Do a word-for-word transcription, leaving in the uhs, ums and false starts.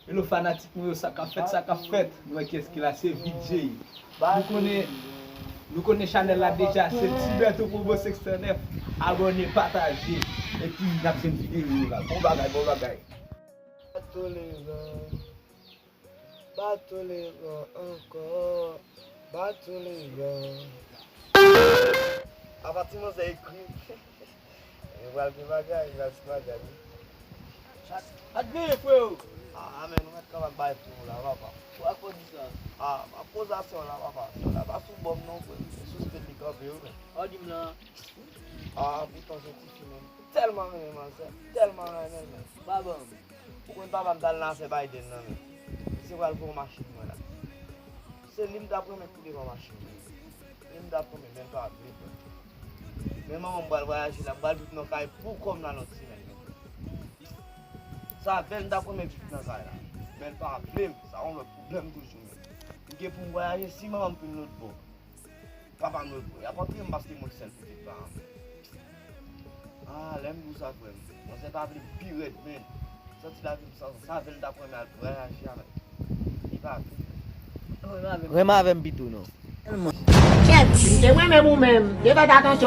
Hello fanatik mwen yo, sa k ap fèt, sa k ap fèt? Nou wè kiyès ki la, se V J. Nou konnen, nou konnen chanèl la deja, se Tiberto Promo sèk san nèf. Abòne, pataje, epi n ap jwenn videyo yo la. Bon bagay, bon bagay. Pa toleran, pa toleran ankò, pa toleran. Apa ti manzè ekri. Yo pral gen bagay, yo pral gen bagay. Admire, freo. Ah, men nou mèt kapab bay pou ou la, papa. Ou ak ou di sa? Ah, akizasyon la, papa. Sa la pa sou bòm non, frè. Se sou stil li kanpe, wi, men. Ou di m lan. Ah, poutan se ti fi, men. Tèlman renmen manzè, tèlman renmen l, men. Pa ban m. Ou konn papa m t al nan afè Biden nan, men. Misye pral voye yon machin mwen la. Se li m t ap renmen kou devan machin mwen. Li m t ap renmen, men l pa vle, frè. Men manman m pral vwayaje la, m pral viv nan kay pou kò m nan lòt semèn. Sa bèl m t ap renmen viv nan kay la. Men l pa vle m, sa yon lòt pwoblèm toujou, men. M gen pou m vwayaje, si manman m fin lòt bò. Papa m lòt bò. Y ap antre m paske mwen sèl pitit pa m. Ah, lè m di w sa, frè m. Manzè pa vle m pi rèd, men. Santi lavi m san sans. Sa vle l t ap renmen al vwayaje avèk. Li pa vle. Renmen avè m pito non. Kèt, m te renmen ou menm. Te fè atansyon.